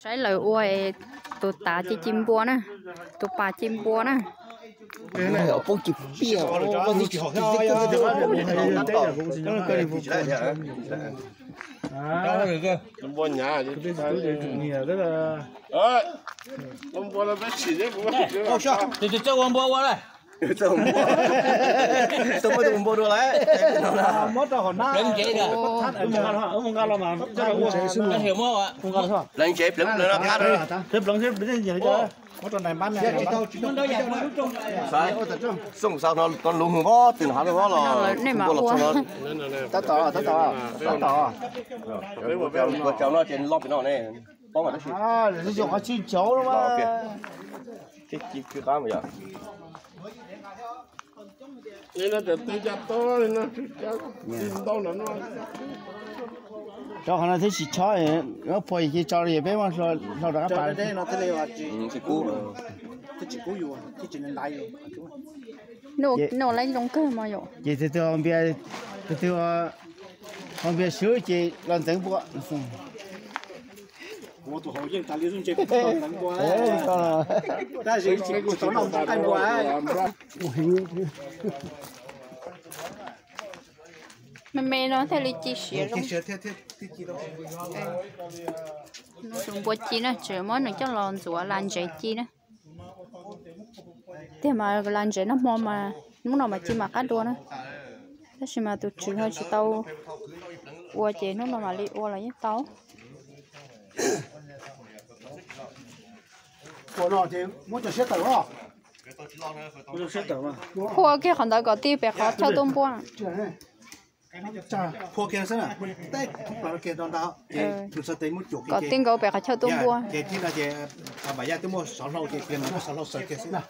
Saib lawv ua es tus tav ci ci npua na, tus pas ci npua na. Poob ci piaj. Tus txawj ua npua ua lawm. Tau muab tus npua dua lawm. Pleev ntsev, pleev ntsev, pleev no thab. Xoom xaus no luv hwv vos twg no hav los. Tab tom, tab tom, tab tom. Kuv cov no ces loj pem no ne. Poob mas tab sis. Qhov tsis nchaud no mas. Ces ci kwv qab mas yog. Cov qhov no thiab tsis chob, phuas ces tso li peb muab hlau rov qab pas. Nuj laib zoo kawg mas yom. Ces tus twg, tus twg ho npias swb ces los ntxeev npua. Kuv tus hauv yeej tas li lub ntse, kuv tsis tau ntxeev npua, tab sis tsis tau noj nqaij npua. Me me no thiaj li ci siav zoo. Tus npua ci na, tseem muab nws coj los ntxuav las ntsev ci na. Tiag mas las ntsev nag hmo mas hnub no mas ci mam qab dua na. Tab sis mas tus tswv ho tsis tau ua ces hnub no mam li ua los yeej tau. Ua no ces muab cov siab tawm os. Phua kiag qhov ntawd kom tig pem qhov chaw tuaj npua. Phua kiag xwb na, tej thoob plaws kiag rau ntawd, ces tus txhais tes muab cuam kom tig nkaus pem qhov chaw tuaj npua. Ces tib no ces Vam Yaj twb muaj xov hlau ces pliag no muab xov hlau xaws kiag xwb na.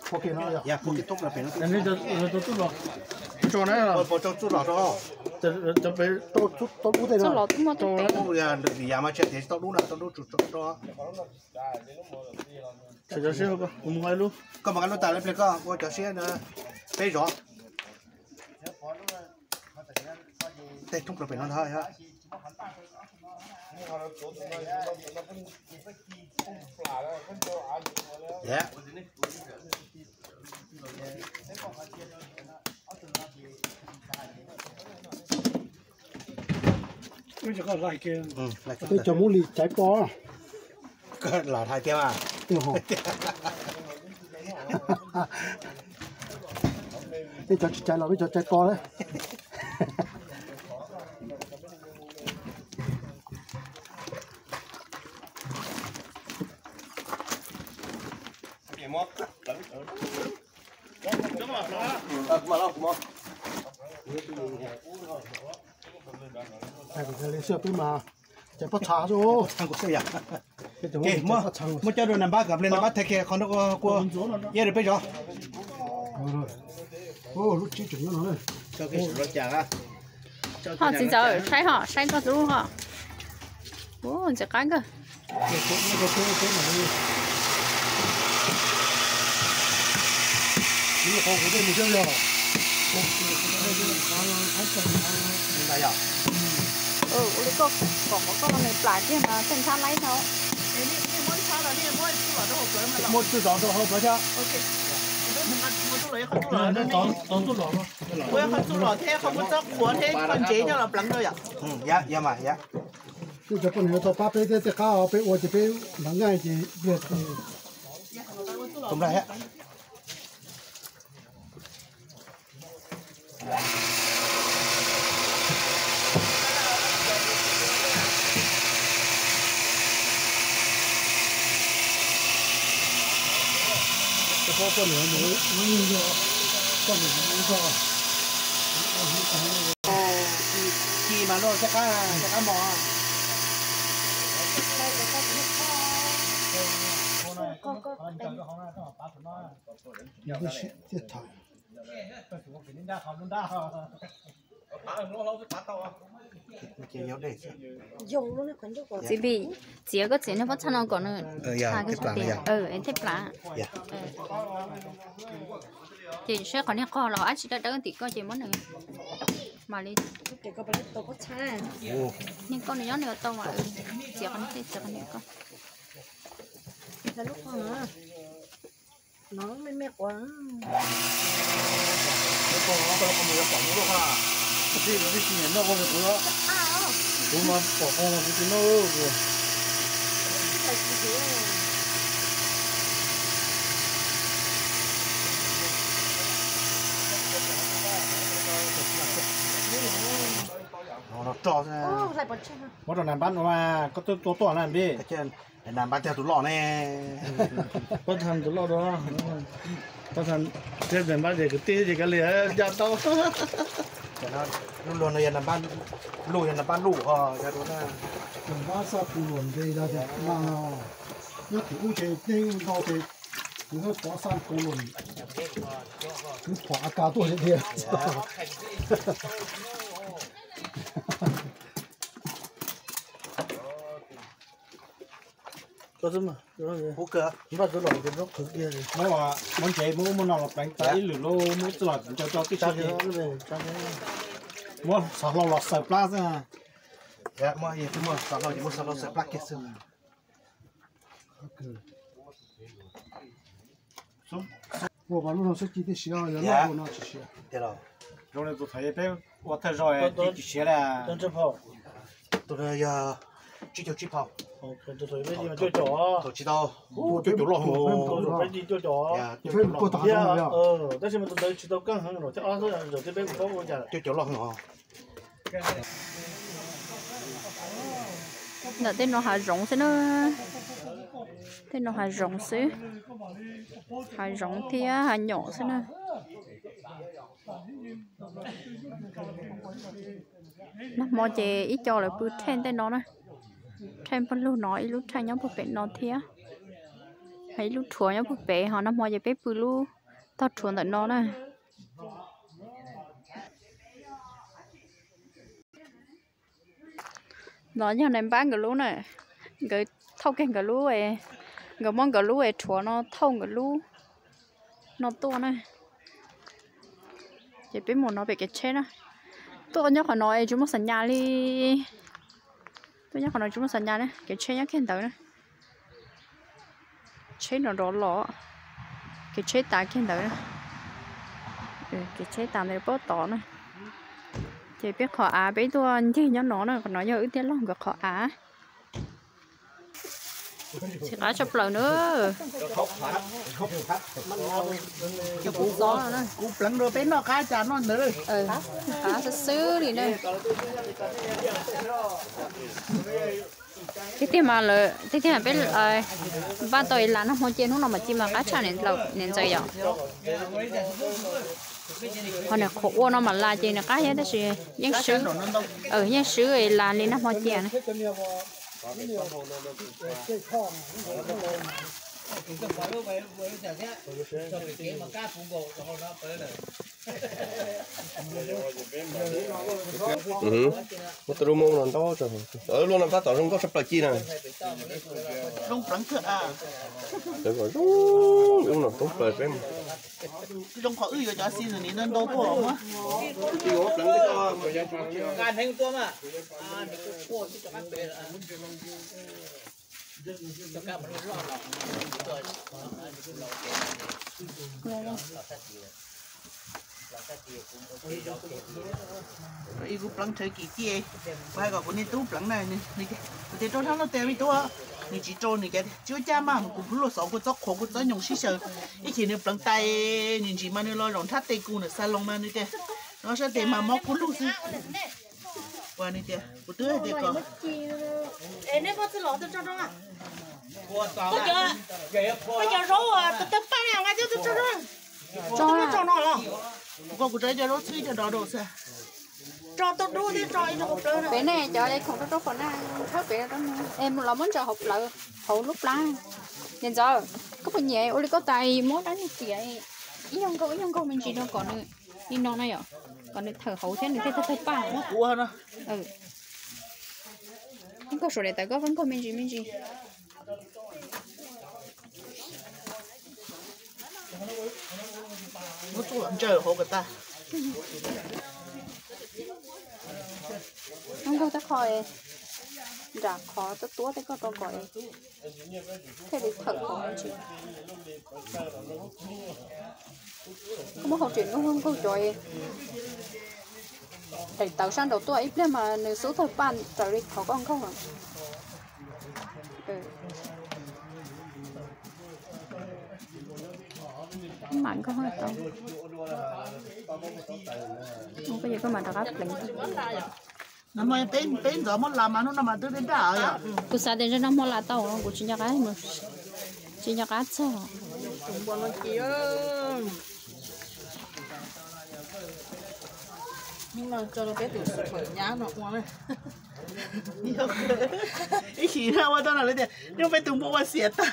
Phua kiag no, phua kiag thoob plaws pem no. Tso na, puas tau txuj lom rau? Txuj lom twb muaj tau. Yam mas tsis tias tau dub na, tau dub tsuas tso rau. Koj mus nqa lub tas lawm pliag koj ua cov siab na, peb zov. Tej thoob plaws pem no ntag. Peb cov muab li tsaiv pov. Los hais tiag mas. Peb cov tsis tsaiv los peb cov tsaiv pov lawm. Peb mas cov pob txha xwb. Muab coj rau nam npab kom ple nam npab tag kiag qhov no, kua iab rau peb zov. Lub tsib tseem nyob no. Ho txiv ntxawm saib ho, saib koj tus lub ho. Ntxim qab kawg. Ua li koj kom qhov koj no nws plam kiag mas tej nthab laib no. Muab tsuj zov rau hauv plawv thiab. Qhov tsuj lom thiab qhov muab txob qhuav thiab qhov ntsev coj los pleev rau yom. Cov poj niam tau pab peb thiab tej qab peb ua ces peb nrov nqaij ces pliag. Ci mas luaj thiab qab, thiab qab mos. Thiaj tham. Txiv Npis, txiav koj txiav niag pob txha no kom nws, thiaj plam. Ces saib qhov niag qog los dab tsi dawb dawb tim koj ces muab nws. Mam li. Niag koj nws nyob nws tau mas, txiav qhov niag tej txiav qhov niag koj. No me me quav. Kuv mas pom qhov no kuv tsis noj. Muab rau nas npab ua, koj twb tua tuaj na npib. Nas npab tiag tus loj ne. Pab tha tus loj da. Pab tha, thiab nas npab ces kwv tij ces kav liam ya tau. Lub luag no yog nas npab luj, yog nas npab luj ho ya rau na. Nas npab xaj kuv luam nte yog mas, nyob tim ub ces nej ntau ces kuv pov xaj kuv luam, kuv pom a kas tuaj tiag. Npaj tus los ces npaj qhwv kiag, muab ntsev muab ub muab no los pleev tau ib lwm lauj, muab txij los ncaws tso tib si. Muab xov hlau los xaws plab xwb. Muab xov hlau ces muab xov hlau xaws plab kiag xwb. Ua lub no xwb ci tib si, yog lub no tsis siav. Zoo li tus thaum peb ua thawj zaug tsis siav li. Tus no yog tsib caug tsib phau. Thaum tsis tau, cuaj caum loj heev. Tab sis mas tus ntawd tsis tau keej heev, zaum thib ob xwb, zaum thib peb kuv paub ua cas. Cuaj caum loj heev os. Ntawm tej no hav zoov xwb na. Tej no hav zoov xwb. Hav zoov thiab hav nyom xwb na. Nag hmo ces ib co lawv pw theej tej no na. Theej pawg lug no, ib lub theej nyob puag pem no thiab. Ho ib lub rhuav nyob puag pem, ho nag hmo ces peb pw lub tog rhuav ntawm no na. No yog nais npab nkawd lub na, nkawd thauj kiag nkawd lub, nkawd muab nkawd lub rhuav no thauj nkawd lub no tuaj na. Ces peb mus no pem kev tsheb na. Tuaj nyob qhov no tsis muaj xam nyas li. Tuaj nyob qhov no tsis muaj xam nyas na, kev tsheb nyob kiag ntawd na. Tsheb nrov nrov los, kev tsheb tas kiag ntawd na. Kev tsheb tas ntawd pob tod na. Ces peb qhov av peb tuaj ncig nyob no na, qhov no yog wb thiab Lauj nkawd qhov av. Tsis qab tshaj plaws na. Kuv pleev rau peb noj qab cas noj ntawd. Qab xwb xwb li na. Tiag tiag mas lawm, tiag tiag peb npaj tau ib las nag hmo cia, hnub no mas ci mas qab tshaj niam ntxawm yom. Ho nws qhuav ua no mas las ces nws qab thiab tab sis yeej swb, yeej swb las li nag hmo cia na. Muab tej lub mub no ntau, lub no tab tom zoo nkauj tshaj plaws ci na. Zoo pleev kawg. Zoo, zoo no toob plaws peb. Zoo qhov wb yuav cov xi ntawm ni ntau ntau tuaj muab. Kuv pleev rhawv kim cia, kuv hais kom kuv niag tub pleev na, kuv tias rau sab laj tes me tub, nws tsis rau, nws tias tsis ua cas mas, kuv luaj xov kuv txob qhuav kuv txob nyoos sib xyaw, ib chim nws pleev tais, nws ntsis mas nws los zaum nrhab tes kuv ntawm xab loos mas nws tias, no sab tes mas mob kub lug xwb. Ua nws tias kuv twb hais tias kom Koj cov zaub tawg paj na nqa coj tuaj tso rau. Tso no los. Kuv koj kuv tso cov zaub txhwb cov dov rau xwb. Tso tau dub thiab tso ib co hauv plawv. Pem ne cov khoom rau rau qhov na, tshawb pem rau no. Es mus los muab ntsaws hauv plawv, hauv lub plab. Niam ntxawm, koj puas nyiam ua li koj tas muab dab niag tiam ib nyuag nkaug ib nyuag nkaug me ntsis no kom nws li no na yom, kom nws thawm hauv thiab nws thiaj tawg tawg paj. Koj suav daim tawv koj koj nkaug me ntsis me ntsis. Muab txuj los ntsaws hauv kom tag. Nkaug tej qho nram qhov tuab tuab tej koj rau kom thiaj li thawm hauv ntsis. Koj muab hauv tsev nkaug nkaug cov daim tawv sab nraud tuaj ib pliag mas nws xub tawg paj raws li qhov koj nkaug. Mam nkaug tau. Koj mam rov qab pleev. Peb ntxov muab las mas hnub no mas twb daj daj. Kuv xav tias zaum no muab las tau, kuv tsis nco qab, tsis nco qab txog. Ib chim ua tau no lawv tias yog peb tus npua ua xiam tag.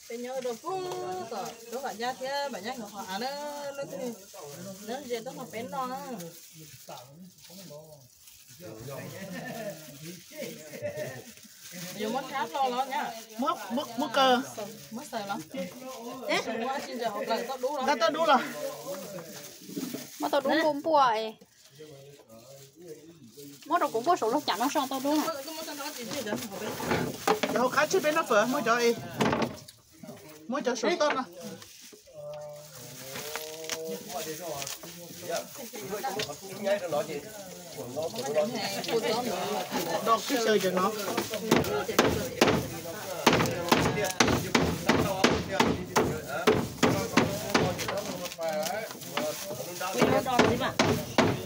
Peb nyob rau pug tom Tub Vam Nyab thiab Vam Nyab nkawd qhov av na, leej twg nyob ze tuaj nrog peb noj na. Yuav muab rab hlo los nyab. Muab kaw. Muab xaws los. Nqa toj dub los. Muab toj dub npuaj npuaj. Muab rau kuv npuaj saum lub cas no so toj dub. Cov hauv qab tseg peb noj fawm, muab cov, muab cov saum toj no. Do kib xyaw cov no.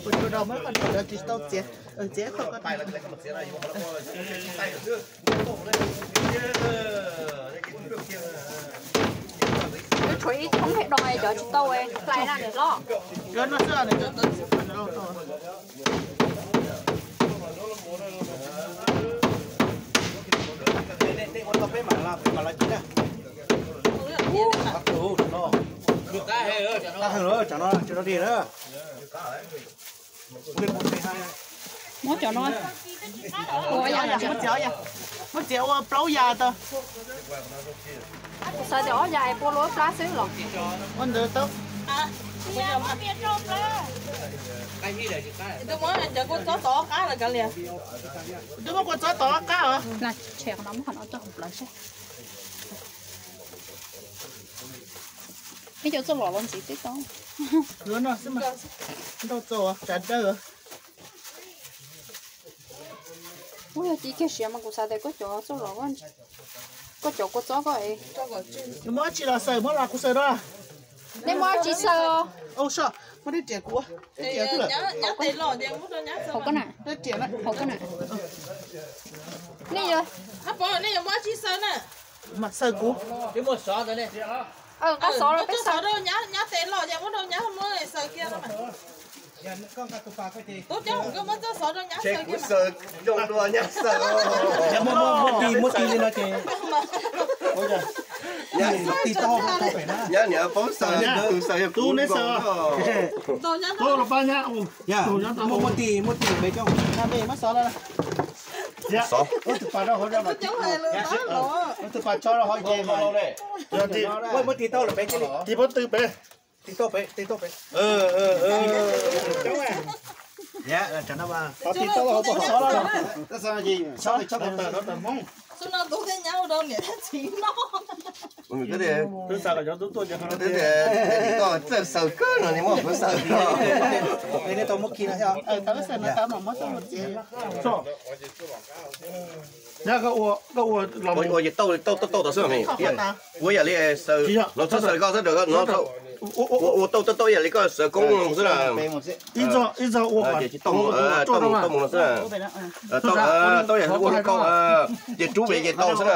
Kuv tsuas do muab qhov no cov tsis tau txiav, txiav qhov ko. Tshuav ib thoob do cov tsis tau hlais na niam hlob. Muab cov no, muab txiav ua plaub yas tau. Xav tias ob yas pua lua plab xwb los. Ua ntawd tau. Cov kua txob tov qab lawm kav liam. Twb muab kua txob tov qab os. Tshem qhov no muab qhov no tso hauv plawv seb. Ib co txoj los los ntxiv tib tau. Ntau txoj tsav dawb. Ub, yog ci kiag siav mas kuv xav tias koj cov txoj los, koj cov kua txob koj es. Muab dab tsi los xaws, muab los kuv xaws rau. Nej muab dab tsi xaws? Muab dab riam kuv, dab riam twg lawm? Hauv koj na, hauv koj na. Nej yuav, nej yuav muab dab tsi xaws na? Mas xaws kuv. Nqa xov los peb xaws. Ces kuv xaws zoo dua nyab xaws. Muab, muab, muab ti, muab ti li no ces. Nyab niam paub xaws, tus xaws yog kuv neb xaws. Muab, muab ti, muab ti pem coj. Xov. Tus pas tso rau hauv ces, muab ti tau lawm pem cia li. Ti pob tw pem. Ti tau pem, ti tau pem. Ti tau los, xov los. Xov los, xov los. Xub no tub thiab nyab ua rau niam thiab txiv noj. Txawj xaws kawg no, nws muab kuv xaws no. Nej tau muab khi no thiab. Ua, ua tauj tauj tauj tau xwb. Ua yam li xaws, no txhob xaws koj xwb, ua tauj tauj tauj yam li koj xaws koob xwb na. Tauj mus, tauj mus no xwb. Tauj yam li ua li koj, ces rub pem ces tau xwb na.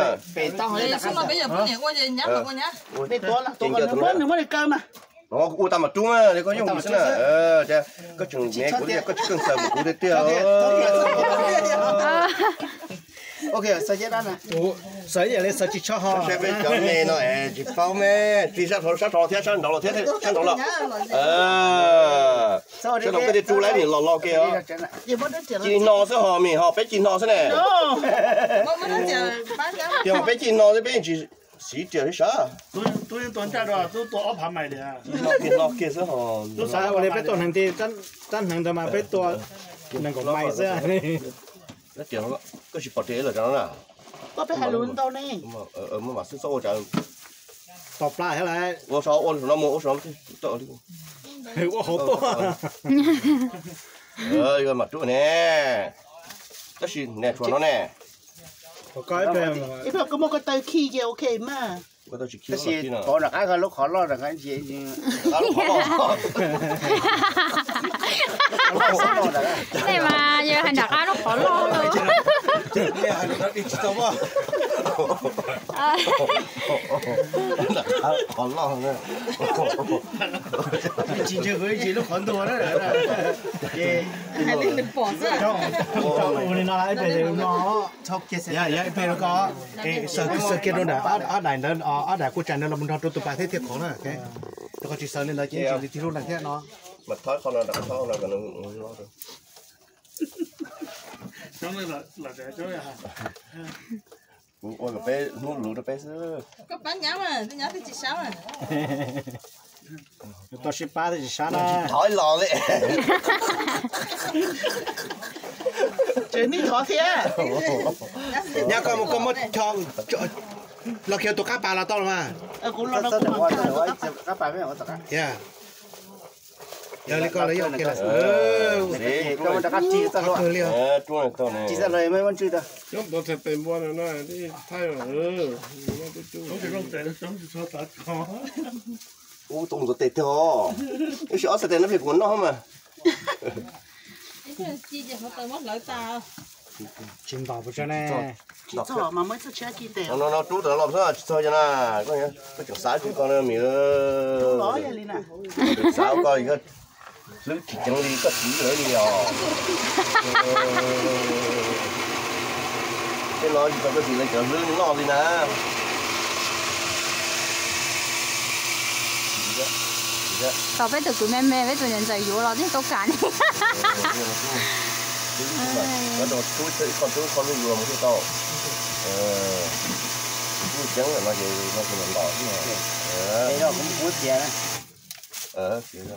Ua tau mas rub na, koj yooj yim xwb na. Koj tseem me kuv li, koj tsis keej xaws kuv tiag tiag. Xaws ib yam li xaws tsis tshua ho. Saib peb cov me no es tsis paub me, tsis sab hauv sab hauv thiab sab nraud los thiab sab nraud los. Sab nraud peb thiaj rub laib niam los los ke os. Ci no xwb ho me ho peb ci no xwb ne. Yog peb ci no xwb peb tsis Siv riam li sav. Tub yeej tua ncaj dua, tub tua ob phav mais li. Noj kiag noj kiag xwb ho. Tub xav ua li peb tua hneev ti, rab hneev ntawd mas peb tua nees nkaum mais xwb. Koj tsis pom riam lawm rau na. Koj peb hais lus ntau ne. Muaj mam xwb txhob ua rau. Tos plab thiab lawm. Ua saum no mus ua saum no. Ua hauv tuaj. Yuav mam rub ne. Tab sis ne tshuav no ne. Ib pliag koj muab koj taw khi ces ok mas. Tab sis pov nram qab lub qhov loj nram qab. Tej mas yog hais nram qab lub qhov loj. Qhov loj. Tsis ntse kuv ib tsis lub qhov ntuag na. Ua li no, ib pliag no. Yog ib pliag no koj sawv kiag rau nram ob daim ntawd, ob daim kuj tsaig ntawd los nrog rau tus pas thiab thiaj qhov na. Rau qhov tsis sawv li ntawd ces tsis li tig lub leej thiab no. Kuv ua kom peb hnub luv rau peb xwb. Koj pab nyab mas, nyab twb tsis sab mas. Tau sib pab twb tsis sab na. Thov los li. Ces nej thov thiab. Nyab koj mus koj muab cho los khiav tus qab pas los tau los mas. Yog li koj los yog qhov kawg li. Ub, tau ntxuav tes tiag os. Ib si ob txhais tes no phem kuv noj mas. Tsis ntos pes tsawg ne. No rub tawm los xwb tsis txog cov na. Koj tseem xav tsis koj na mis. Xav koj hlwb tsis ceev li koj txiv lawv li os. Tej no tsis txog koj txiv lawv cov hlwb noj li na. Tau peb tus kwv me me, peb tus niam ntxawm yuav los thiaj tau kam ne. Koj rau tub ib qho tub ib qho luj yuav mus thiaj tau. Tub ceeb lawm no ces no ces los tom xwb.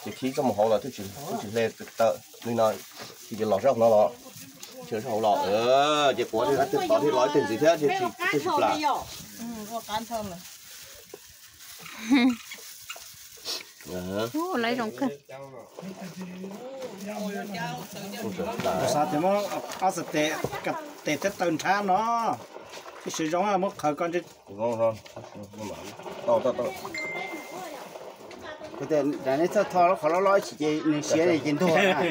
Ces khib txoj mus hauv los twb tsis hle tawm li no, ces los sab no los, sab hauv los, ces quav thiaj tod thiaj los ib teg ntxiv thiab thiaj tsis plam. Lawv zoo kawg. Xav tias muab ob txhais tes, tes thiab taw nrhab no, ib siv zoo muab qhawv koj ntsej. Neb txhob tho lub qhov loj loj ib chim ces nws siav ces ntuag na,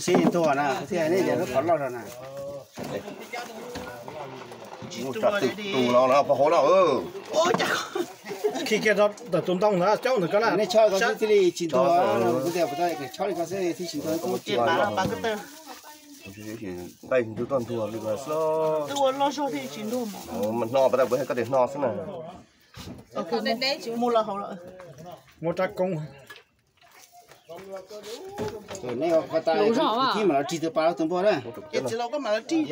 nws siav ces ntuag na, kuv thiaj hais neb tias lub qhov loj zog na. Tus no no pov hauv no. Khi kiag ntawm tus ntoo ntawd coob ntawm koj na. Nej chob koj xwb thiaj li tsis ntuag, kuv tias kuv chob li koj xwb thiaj tsis ntuag. Nqaij ntuag toj ntuag li ko xwb. Mas hno pas tas kuv hais koj tias hno xwb na. Mus rab koob. Nej ko tas, kuv thib mam los rig tus pas tus npua na. Kuv thib,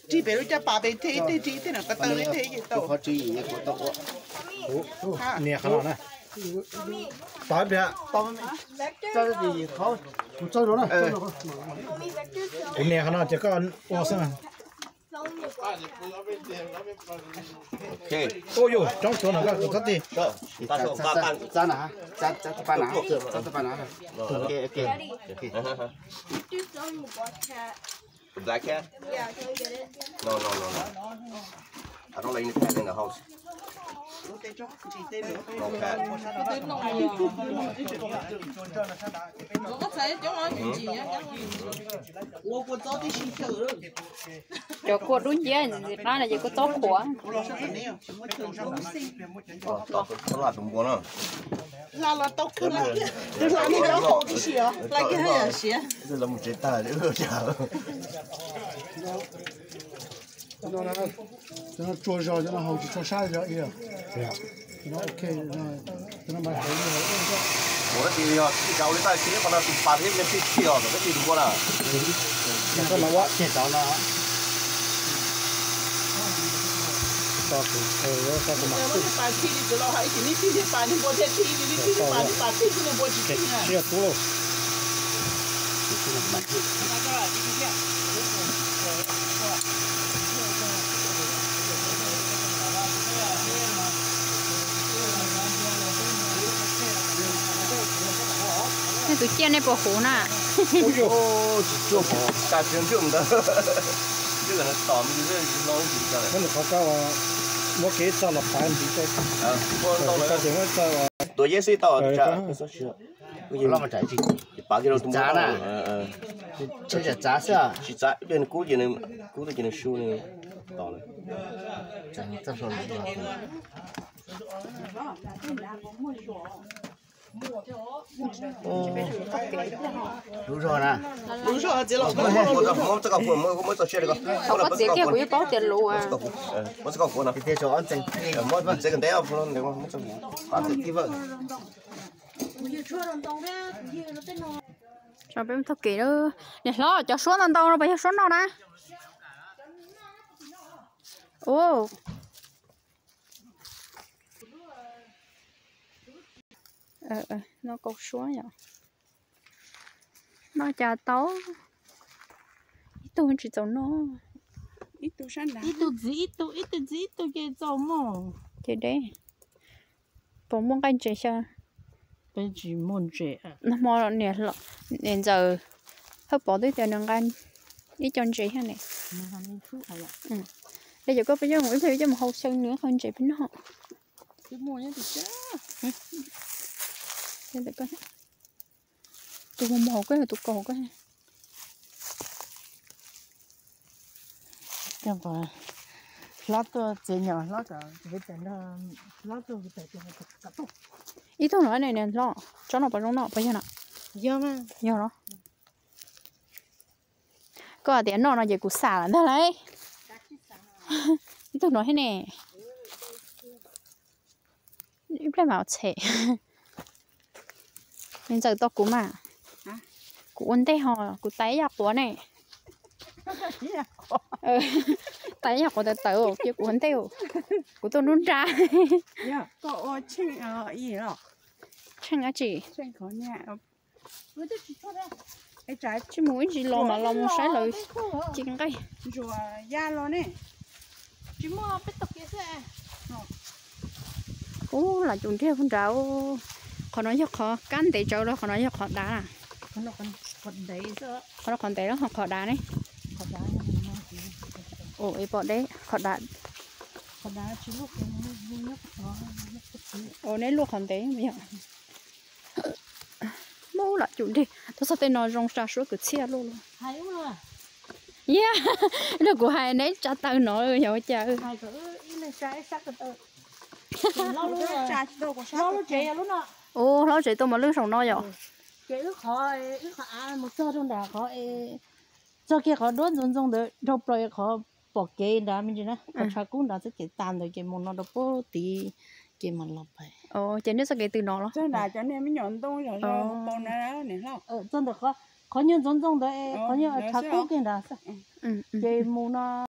rig pem lub caj pas pem thiaj ib teg rig ib teg na, ko taw ib teg ces tau. Nias qhov no na. Tos ib pliag. Kuv nias qhov no ces koj ua xwb na. Ua yus coob tuav no koj txhob tig. Black cat? No, no, no, no. I don't like any cat in the house. No cat. Cov kua dub nciab ntxiv qab no ces kua txob qhuav. Hla los tau khwb, hla li hla haus tib si os. Lawv mus tsev tag. Cov no tsuag zog, cov no haus tsis tshua sab zog. Ua dab tsi yog tsis tau li taj tsis qhov no tus pas thiab me tij tij os, tus ua na. Siab tub lauj. Nej tus ciaj nej puas huv na? Tsis tsuaj pom, tas tsis ntsuj ntawd. Qhov kab muab kev txog los pav ntxiv. Tuav yeb xwb tau. Tsav na. Tsis txav xwb. Tsis txav, kub ces nws su nws tos lawm. Lub zog na. Muab txoj kau kuv, muab txoj sia rau koj. Thaum koj txiav kiag kuv yeej paub tias luv. Muab txoj kau kuv no. Txiav kom ntev, muab txoj kuv. Peb mus taug kev. Niam hlob, cov suab ntau ntau no puas yog suab noj na? Ua, noj kau suab yom. Noj cas tau, ib tug tsis txaus noj. Ib tug ntxiv ib tug, ib tug ntxiv ib tug ces txaus mog. Ces deb. Puas muaj nqaij ntses xyaw? Peb tsis muaj ntses. Nag hmo niam ntxawm Hawj Pov twb tias nws nqa ib co ntses thiab ne. Li cov koj peb coj mus ib pliag coj mus hau xyaw nws qhov ntses peb noj. Tus mos mos koj, tus kaus koj. Hlob tuaj txiav nyom, hlob kom, hlob tuaj. Ib tug no ne, hlob, tsob no puas zoo noj, puas yog no? Yog los? Koj hais tias noj no ces kuv xam lawm ntag lauj. Ib tug no thiab ne. Ib pliag mam ua tshem. Niam ntxawm tos kuv mas. Kuv ua ntej ho kuv tais ib yam quav ne. Tais ib yam quav tawv tawv cia kuv ua ntej. Kuv tuaj nruab nrab. Tsheej dab tsi? Tsij mus ib ntsis los mam los mus saib lawv ci nqaij. Ub, lam cum nriag puag nrad. Qhov no yog qhov kab ntev tsawv los qhov no yog qhov dav na? Qhov no qhov ntev los qhov dav ne? Ua es pom deb qhov dav. Ua neb luaj qhov ntev yom. Muab lam cum nrig, tuaj txog tej no zoo tsa suab kwv txhiaj luaj luaj. Yog, kuv hais neb tsa taw no yog ua cas? Ua hlob tsev tuaj mos lwj saum no yom. Ces wb qhov, wb qhov av mus txog rau nram qhov, txog kiag qhov duab ntxoov ntxoo ntawd dhau plaws qhov pom kev nrad me ntsis na, qhov tshav kub nrad xwb ces tas ntawd ces mus no rau puag tid ces mam los pais. Ces nej txoj kev twg no los? Txog ntawm qhov nyuag ntxoov ntxoo ntawd, qhov nyuag tshav kub kiag nrad xwb. Ces mus no